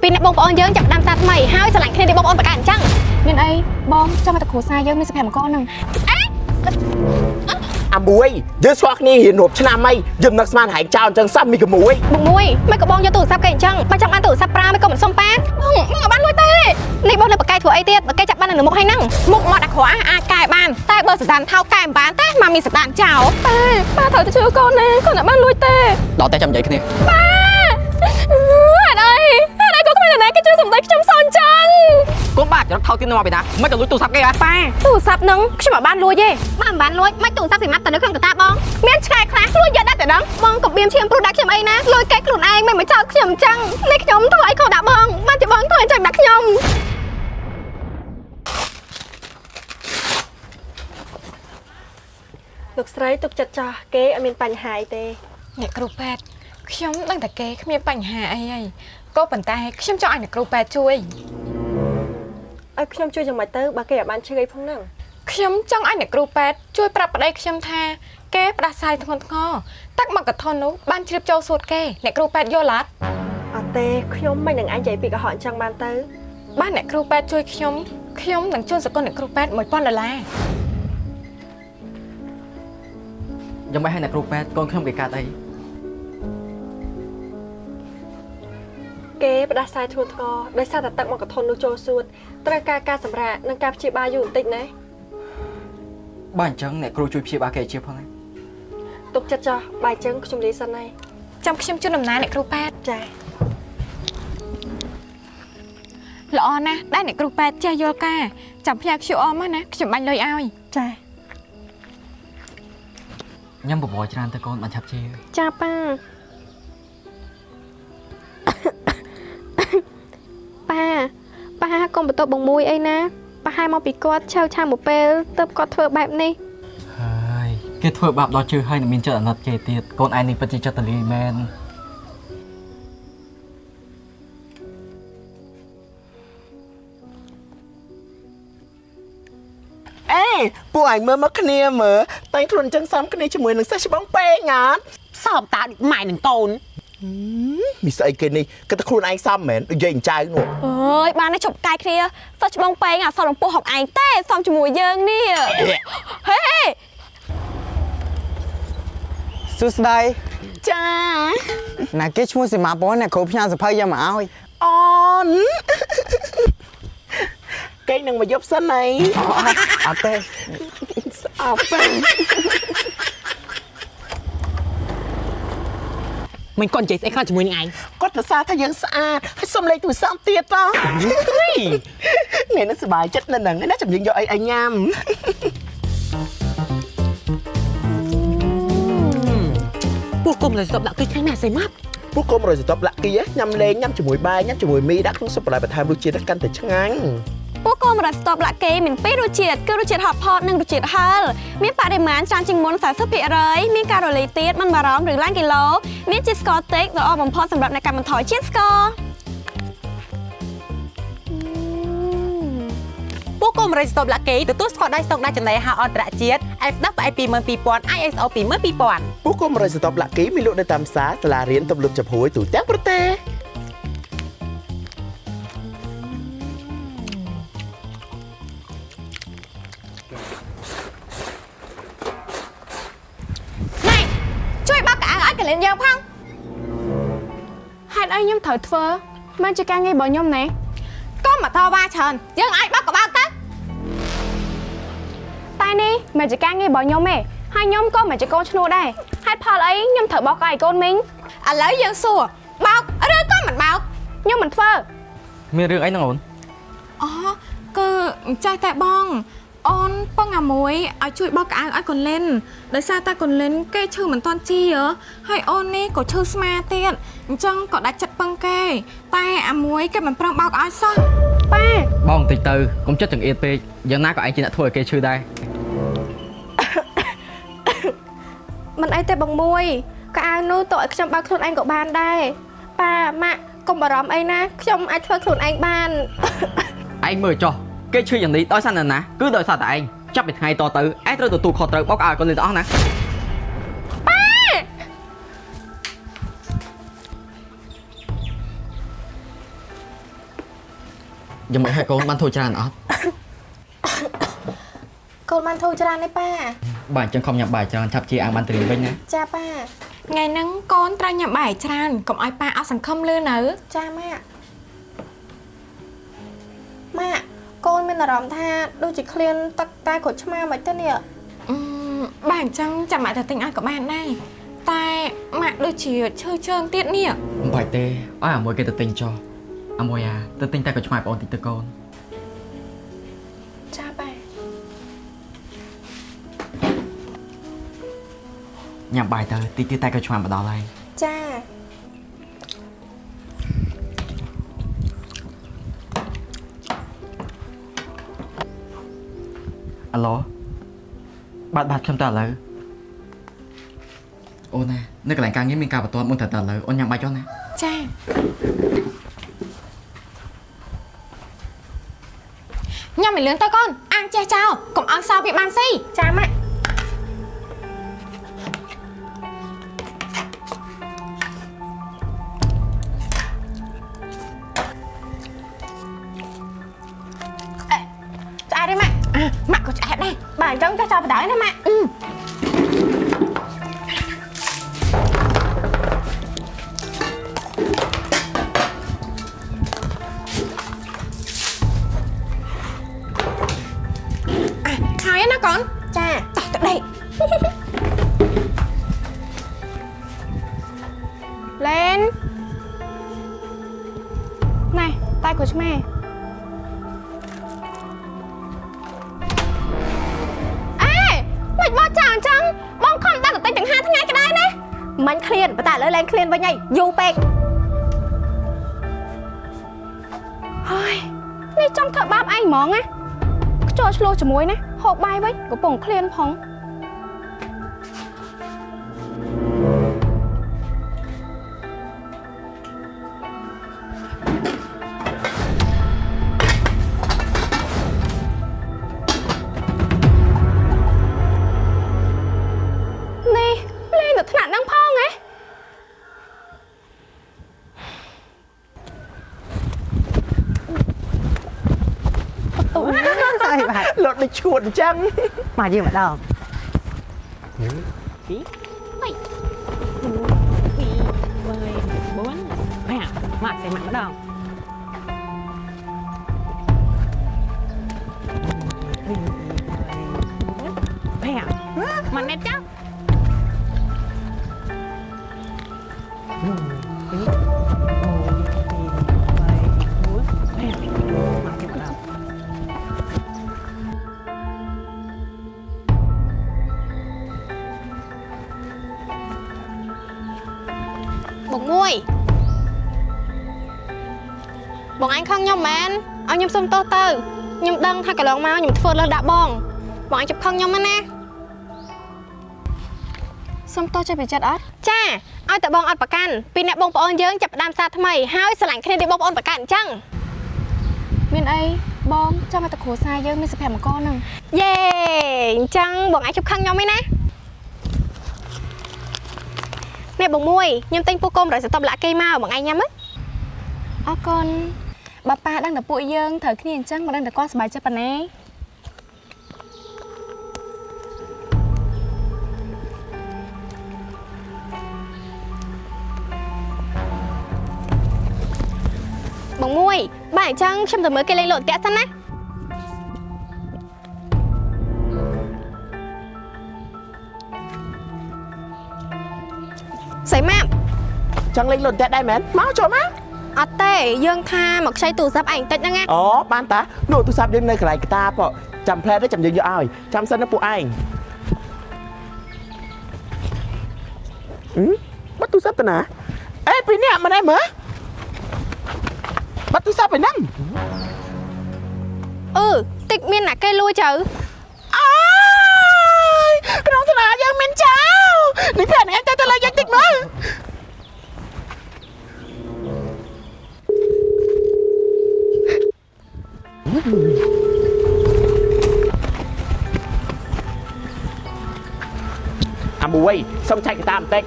ពីរអ្នកបងប្អូនយើងចាប់ផ្ដើមសារថ្មីហើយស្រឡាញ់គ្នាដូចបងប្អូនប្រកាសអញ្ចឹង មានអីបងចង់មកតែគ្រួសារយើងមានសុភមង្គលហ្នឹង អាមួយយើងស្គាល់គ្នារៀនរាប់ឆ្នាំអីយើងនឹកស្មានហែងចោលអញ្ចឹងសោះមីក្មួយ បងមួយមិនក៏បងយកទូរស័ព្ទគេអញ្ចឹងបើចង់បានទូរស័ព្ទប្រើមិនក៏មិនសុំប៉ាបងបងអត់បានលួចទេនេះបងនៅបកកែធ្វើអីទៀតបកកែចាប់បាននៅមុខហើយហ្នឹង មុខមាត់អាក្រក់អាចកែបានតែបើសតានថោកែមិនបានទេមកមានសតានចោល ប៉ាប៉ាត្រូវទៅជួយកូនណាកូនអត់បានលួចទេ ដល់តែចាំនិយាយគ្នា ប៉ាហេតុអីហេតុអីក៏គ្មាននរណាគេជួយសម្ដេចខ្ញុំសោះអញ្ចឹង កូនបាទចរិតថោកទៀតនៅមកពីណាមិនក៏លួចទូរស័ព្ទគេហ៎ ប៉ាទូរស័ព្ទហ្នឹងខ្ញុំអត់បានលួចទេ បើមិនបានលួចមិនទូរស័ព្ទសម្រាប់តែនៅក្នុងកតាបង មានឆ្កែខ្លះលួចយកដែរតែដឹង បងក៏បៀមឈាមព្រុសដាក់ខ្ញុំអីណាលួចកែខ្លួនឯងមិនមកចោលខ្ញុំអញ្ចឹងនេះខ្ញុំធ្វើអីខុសដាក់បងបានជាបងធ្វើអញ្ចឹងដាក់ខ្ញុំ លោកស្រីទុកចិត្តចាស់គេអត់មានបញ្ហាអីទេ អ្នកគ្រូពេទ្យខ្ញុំដឹងតែគេគ្មានបញ្ហាអីហើយក៏ប៉ុន្តែខ្ញុំចង់ឲ្យអ្នកគ្រូពេទ្យជួយ ឲ្យខ្ញុំជួយយ៉ាងម៉េចទៅបើគេអត់បានឈឺអីផងហ្នឹង ខ្ញុំចង់ឲ្យអ្នកគ្រូពេទ្យជួយប្រាប់ប្តីខ្ញុំថាគេផ្ដាសាយធ្ងន់ធ្ងរទឹកមកកធននោះបានជ្រាបចូលសួតគេអ្នកគ្រូពេទ្យយល់អត់ អត់ទេខ្ញុំមិននឹងអញនិយាយពីកុហកអញ្ចឹងបានទៅ បានអ្នកគ្រូពេទ្យជួយខ្ញុំខ្ញុំនឹងជូនសកលអ្នកគ្រូពេទ្យ1000ដុល្លារ យ៉ាងម៉េចឲ្យអ្នកគ្រូពេទ្យកូនខ្ញុំគេកាត់អី គេផ្ដាសាយធ្ងន់ធ្ងរដោយសារតែទឹកមកកធននោះចូលសួតត្រូវការការសម្រាកនិងការព្យាបាលយូរបន្តិចណា បើអញ្ចឹងអ្នកគ្រូជួយព្យាបាលគេឲ្យជាផងណា ទុកចិត្តចាស់បើអញ្ចឹងខ្ញុំលាសិនហើយ ចាំខ្ញុំជូនដំណើរអ្នកគ្រូពេទ្យ ចា ល្អណាស់ដែលអ្នកគ្រូពេទ្យចេះយល់ការចាំផ្ញើ QR មកណាខ្ញុំបាញ់លុយឲ្យ ចា ញ៉ាំបបរច្រើនទៅកូនបានឆាប់ជា ចាប៉ា ប៉ាប៉ាកុំបន្ទោសបងមួយអីណាប្រហែលមកពីគាត់ឆៅឆាមួយពេលទើបគាត់ធ្វើបែបនេះ ហើយគេធ្វើបាបដល់ជឿហើយនឹងមានចិត្តអាណិតគេទៀតកូនឯងនេះពិតជាចិត្តតលាយមែន អេពួកឯងមើលមកគ្នាមើលតែងខ្លួនអញ្ចឹងសំគ្នាជាមួយនឹងសិស្សច្បងពេងអត់ សមតាដូចម៉ែនឹងកូន មីស្អីគេនេះគិតតែខ្លួនឯងសំមែនដូចយាយអញ្ចៅនោះ អើយបានតែជប់កាយគ្នាសិស្សច្បងពេងអាសរំពោះហុកឯងទេសំជាមួយយើងនេះហេ សួស្តី ចា ណាគេឈ្មោះសីម៉ាប៉ុនអ្នកគ្រូផ្ញើសភៅយកមកឲ្យ អូនគេនឹងមកយប់សិនអី អត់ទេ ស្អប់ពេក មិនគាត់និយាយស្អីខ្លះជាមួយនឹងឯង គាត់ប្រសាថាយើងស្អាតហើយសុំលេខទូរស័ព្ទទៀតតោះនេះនឹងសប្បាយចិត្តនៅនឹងណាចាំយើងយកអីឲ្យញ៉ាំ ពួកគុំលើស្ទប់ដាក់គឺថ្ងៃណាសៃម៉ាប់ ពួកកុំរយសតបលាក់គីញ៉ាំលេងញ៉ាំជាមួយបាយញ៉ាំជាមួយមីដាក់ក្នុងស៊ុបបន្លែបន្ថែមរសជាតិកាន់តែឆ្ងាញ់ ពួកកូនមរស្តបលាក់គេមានពីររសជាតិគឺរសជាតិហប់ផតនិងរសជាតិហឹរមានបរិមាណច្រើនជាងមុន40%មានការ៉ូលីទៀតមិនបារម្ភឬឡើងគីឡូមានជាតិស្ករតិចល្អបំផុតសម្រាប់អ្នកកាត់បន្ថយជាតិស្ករ ពួកគុំរៃស្ទប់លាក់គេទទួលស្គាល់ដោយស្តង់ដារចំណីអាហារអន្តរជាតិ FWA 22000 ISO 22000 ពួកកុំរយសតបលាក់គីមានលក់នៅតាមផ្សារសាលារៀនទំលឹបចំហួយទូទាំងប្រទេស ណែជួយបោកកៅអៅឲ្យកលិនយើងផង ហេតុអីខ្ញុំត្រូវធ្វើមិនជាការងាររបស់ខ្ញុំណែ កុំមកតវ៉ាច្រើនយើងអាចបោកក៏បោកទៅ តែនេះមិនជាការងាររបស់ខ្ញុំទេហើយខ្ញុំក៏មិនជាកូនឈ្នួលដែរហេតុផលអីខ្ញុំត្រូវបោកឲ្យកូនមីង ឥឡូវយើងសួរបោកឬក៏មិនបោក ខ្ញុំមិនធ្វើ មានរឿងអីហ្នឹងអូន អូគឺម្ចាស់តែបងអូនពឹងអាមួយឲ្យជួយបោកកៅអៅឲ្យកូនលិនដោយសារតែកូនលិនគេឈឺមិនតាន់ជាហើយអូននេះក៏ឈឺស្មាទៀតអញ្ចឹងក៏ដាច់ចិត្តពឹងគេតែអាមួយគេមិនព្រមបោកឲ្យសោះ ប៉ា បងបន្តិចទៅកុំចិត្តចង្អៀតពេកយ៉ាងណាក៏ឯងជាអ្នកធ្វើឲ្យគេឈឺដែរ មិនអីទេបងមួយកៅអៅនោះតើឲ្យខ្ញុំបើកខ្លួនឯងក៏បានដែរប៉ាម៉ាក់កុំបារម្ភអីណាខ្ញុំអាចធ្វើខ្លួនឯងបាន ឯងមើលចុះគេឈឺយ៉ាងនេះដោយសារនរណាគឺដោយសារតែឯងចាប់ពីថ្ងៃតទៅឯងត្រូវទទួលខុសត្រូវបោកឲ្យកូនលិនទាំងអស់ណា យ៉ាងម៉េចហើយកូនបានធូរច្រើនអត់ កូនបានធូរច្រើនទេប៉ា បាទអញ្ចឹងខំញ៉ាំបាយច្រើនឆាប់ជាអាងបានត្រៀមវិញណា ចាប៉ា ថ្ងៃហ្នឹងកូនត្រូវញ៉ាំបាយច្រើនកុំឲ្យប៉ាអស់សង្ឃឹមលឿននៅ ចាម៉ាក់ម៉ាក់កូនមានអារម្មណ៍ថាដូចជាឃ្លានទឹកតែក្រូចឆ្មាមិនទៅនេះ បាទអញ្ចឹងចាំម៉ាក់ទៅទិញឲ្យក៏បានដែរតែម៉ាក់ដូចជាឈឺជើងទៀតនេះ មិនបាច់ទេឲ្យអាមួយគេទៅទិញចុះអាមួយអាទៅទិញតែក្រូចឆ្មាបងអូនតិចទៅកូន ចាប៉ា ញ៉ាំបាយទៅតិចទៀតតែក្រូចឆ្មាមកដល់ហើយ ចា អាឡូបាទបាទខ្ញុំទៅឥឡូវអូនណានៅកន្លែងការងារមានការបន្ទាន់មុនតែទៅឥឡូវអូនញ៉ាំបាយចុះណា ចាញ៉ាំឲ្យលឿនទៅកូនអាងចេះចោលកុំឲ្យសល់វាបានស៊ី ចាម៉ាក់ឆ្អែតទេម៉ាក់ ម៉ាក់ក៏ឆ្អែតដែរ បាទអញ្ចឹងចេះចោលបណ្ដោយណាម៉ាក់ ហើយណាកូន ចា តោះទៅដេក លែនណែតែក្រូចឆ្មាអេមិនបោះចោលអញ្ចឹងបងខំដាក់ទៅទិញទាំង5ថ្ងៃក៏ដែរណាមិនឃ្លានប៉ុន្តែឥឡូវលែងឃ្លានវិញហើយយូរពេកហើយនេះចង់ធ្វើបាបឯងហ្មងណាខ្ជិលឆ្លោះជាមួយណាហូបបាយវិញកំពុងឃ្លានផងនេះលេងទៅថ្នាក់ហ្នឹងផងហ៎ ស្អីបាទ លត់ដូចឈួតអញ្ចឹង មកយើងម្ដង2 3 4 5មកសេម៉ាក់ម្ដង5មកណែតចុះមកគេម្ដង បងមួយបងអញខឹងខ្ញុំមែនឲ្យខ្ញុំសុំទោសទៅខ្ញុំដឹងថាកន្លងមកខ្ញុំធ្វើលើសដាក់បងបងអញជប់ខឹងខ្ញុំណា សុំទោសចេះពីចិត្តអត់ ចាឲ្យតែបងអត់ប្រកាន់ពីអ្នកបងប្អូនយើងចាប់ផ្ដើមសារថ្មីហើយស្រឡាញ់គ្នាដូចបងប្អូនប្រកាន់អញ្ចឹង មានអីបងចង់ឲ្យតែគ្រួសារយើងមានសុភមង្គលហ្នឹង យេអញ្ចឹងបងអញជប់ខឹងខ្ញុំឯណានេះបងមួយខ្ញុំទិញពូកូ100សន្ទុះឡាក់គេមកបងឯងញ៉ាំហ៎ អរគុណបើប៉ាដឹងតែពួកយើងត្រូវគ្នាអញ្ចឹងមិនដឹងតែគាត់សប្បាយចិត្តប៉ុណ្ណា បងមួយបាទអញ្ចឹងខ្ញុំទៅមើលគេលេងលោតតាក់សិនណាស្អីម៉ាប់ ចង់លេងលោតតែដែរមែនមកចូលមក អត់ទេយើងថាមកខ្ចីទូរស័ព្ទឯងតិចហ្នឹងណា អូបានតានោះទូរស័ព្ទយើងនៅកន្លែងកតាបចាំផ្លែទៅចាំយើងយកឲ្យចាំសិនណាពួកឯងបាត់ទូរស័ព្ទទៅណាអេពីនេះមិនដែរមើលបាត់ទូរស័ព្ទไปហ្នឹង អឺតិចមានណាគេលួចទៅ អើយក្នុងសាលាយើងមានចៅនេះផ្លែនេះឯងទៅទៅលើយើងតិចមើលអាមួយសុំឆែកកតាបន្តិច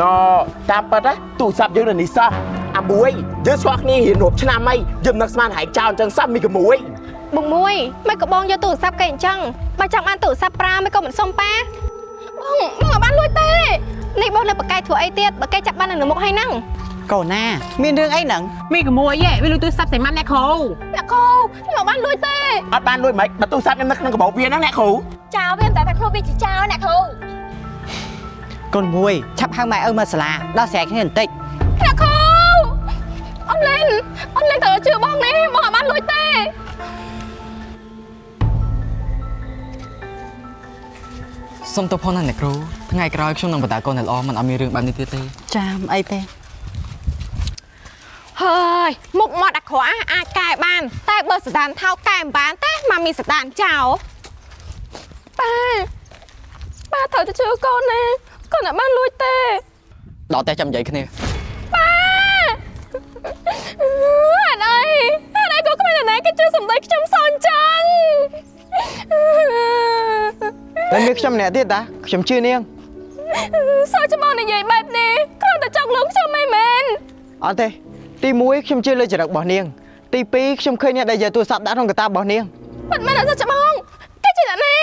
តតាមពិតណាទូរស័ព្ទយើងនៅនេះសោះ អាមួយយើងស្គាល់គ្នារៀនរាប់ឆ្នាំហើយយើងមិននឹកស្មានហែងចោលអញ្ចឹងសោះមីក្មួយ បងមួយមិនក៏បងយកទូរស័ព្ទគេអញ្ចឹងបើចង់បានទូរស័ព្ទប្រើមិនក៏មិនសុំប៉ាបងបងអត់បានលួចទេនេះបងនៅបកកែធ្វើអីទៀតបើគេចាប់បាននៅមុខហើយហ្នឹង កូនណាមានរឿងអីហ្នឹង មីក្មួយហ៎វាលួចទូរស័ព្ទសីម៉ាប់អ្នកគ្រូ អ្នកគ្រូខ្ញុំអត់បានលួចទេ អត់បានលួចមិនបើទូរស័ព្ទខ្ញុំនៅក្នុងកាបូបវាហ្នឹងអ្នកគ្រូ ចោលវាតែថាខ្លួនវាជាចោលអ្នកគ្រូ កូនមួយឆាប់ហៅម៉ែឪមកសាលាដោះស្រាយគ្នាបន្តិច អ្នកគ្រូអនឡាញអនឡាញត្រូវជឿបងនេះបងអត់បានលួចទេ សុំទោសផងណាអ្នកគ្រូថ្ងៃក្រោយខ្ញុំនឹងបដាកូនឲ្យល្អមិនឲ្យមានរឿងបែបនេះទៀតទេ ចាមអីទេ ហើយមុខមាត់អាក្រក់អាចកែបានតែបើសដានថោកកែមិនបានទេមកមានសដានចោល ប៉ាប៉ាត្រូវទៅជឿកូនណាកូនអត់បានលួចទេ ដល់តែចាំនិយាយគ្នា ប៉ាអត់អីអត់អីក៏គ្មានអ្នកណាគេជឿសម្ដីខ្ញុំសោះអញ្ចឹង ហើយមានខ្ញុំម្នាក់ទៀតតាខ្ញុំជឿនាង សោះច្បងនិយាយបែបនេះគ្រាន់តែចង់លងខ្ញុំមិនមែន អត់ទេទី1ខ្ញុំជឿលើចរិតរបស់នាងទី2ខ្ញុំឃើញអ្នកដែលយកទូរស័ព្ទដាក់ក្នុងកាតាបរបស់នាង មិនមែនអត់សោះច្បងគេជាអ្នកណា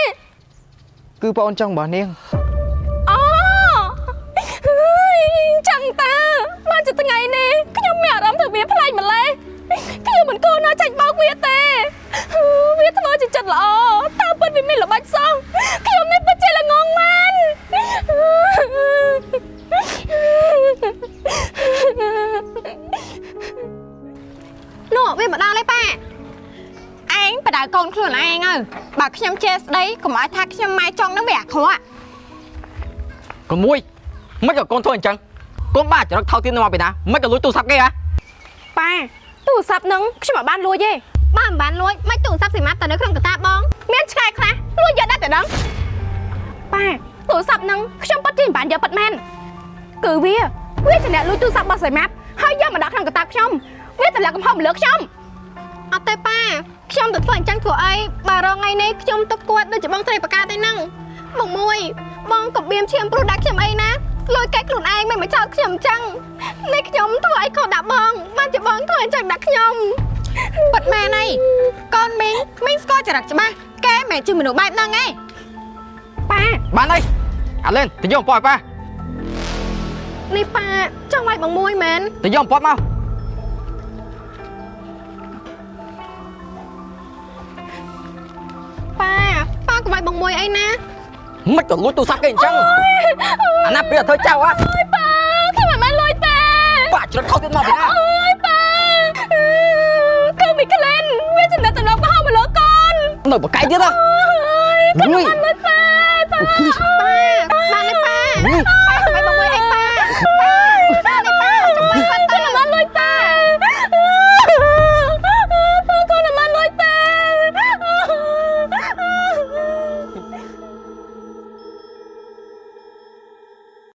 គឺបងអូនចង់របស់នាង អូហើយចឹងតាបានជាថ្ងៃនេះខ្ញុំមានអារម្មណ៍ថាវាប្លែកម្លេះខ្ញុំមិនគួរណាចាញ់បោកវាទេវាធ្វើជាចិត្តល្អតាមពិតវាមានល្បិចសោះខ្ញុំនេះពិតជាល្ងងមែននោះវាមកដល់ហើយប៉ា ឯងបដៅកូនខ្លួនឯងហើយបើខ្ញុំចេះស្ដីកុំឲ្យថាខ្ញុំម៉ែចង់នឹងវាអាក្រក់ កូនមួយមិនក៏កូនធ្វើអញ្ចឹងកូនបាចរិតថោកទៀតមកពីណាមិនក៏លួចទូរស័ព្ទគេហ៎ ប៉ាទូរស័ព្ទនឹងខ្ញុំអត់បានលួចទេបើមិនបានលួចមិនទូរស័ព្ទស៊ីម៉ាប់តែនៅក្នុងកតាបងមានឆ្កែខ្លះលួចយកដែរតែដឹងប៉ាទូរស័ព្ទនឹងខ្ញុំពិតជាមិនបានយកពិតមែនគឺវាជាអ្នកលួចទូរស័ព្ទរបស់ស៊ីម៉ាប់ហើយយកមកដាក់ក្នុងកតាខ្ញុំវាតម្លាក់កំហុសមកលើខ្ញុំអត់ទេប៉ាខ្ញុំទៅធ្វើអញ្ចឹងធ្វើអីបើរងថ្ងៃនេះខ្ញុំទុកគាត់ដូចជាបងស្រីបកាទេហ្នឹងបងមួយបងក៏បៀមឈាមព្រោះដាក់ខ្ញុំអីណាលួចកែខ្លួនឯងមិនមកចោលខ្ញុំអញ្ចឹងនេះខ្ញុំធ្វើអីខុសដាក់បងបានជាបងធ្វើអញ្ចឹងដាក់ខ្ញុំ ពិតមែនហើយកូនមីងមីងស្គាល់ចរិតច្បាស់គេមិនមែនជាមនុស្សបែបហ្នឹងឯង ប៉ា បានហើយអាឡែនទៅយកអំពតប៉ា នេះប៉ាចង់វាយបងមួយមែន ទៅយកអំពតមក ប៉ាប៉ាក៏វាយបងមួយអីណា មិនក៏លួចទូរស័ព្ទគេអញ្ចឹងអាណាព្រាធ្វើចៅហ៎ អូយប៉ាខ្ញុំមិនបានលួចទេ ប៉ាចរិតខុសទៀតមកពីណា អូយប៉ាគឺមីក្លែនវាចំណិតតំណងកំហុសមកលើកូន នៅបកែទៀតហ៎ ខ្ញុំមិនបានលួចប៉ាប៉ាប៉ាបានទេប៉ាប៉ាវាយបងមួយអីប៉ាប៉ា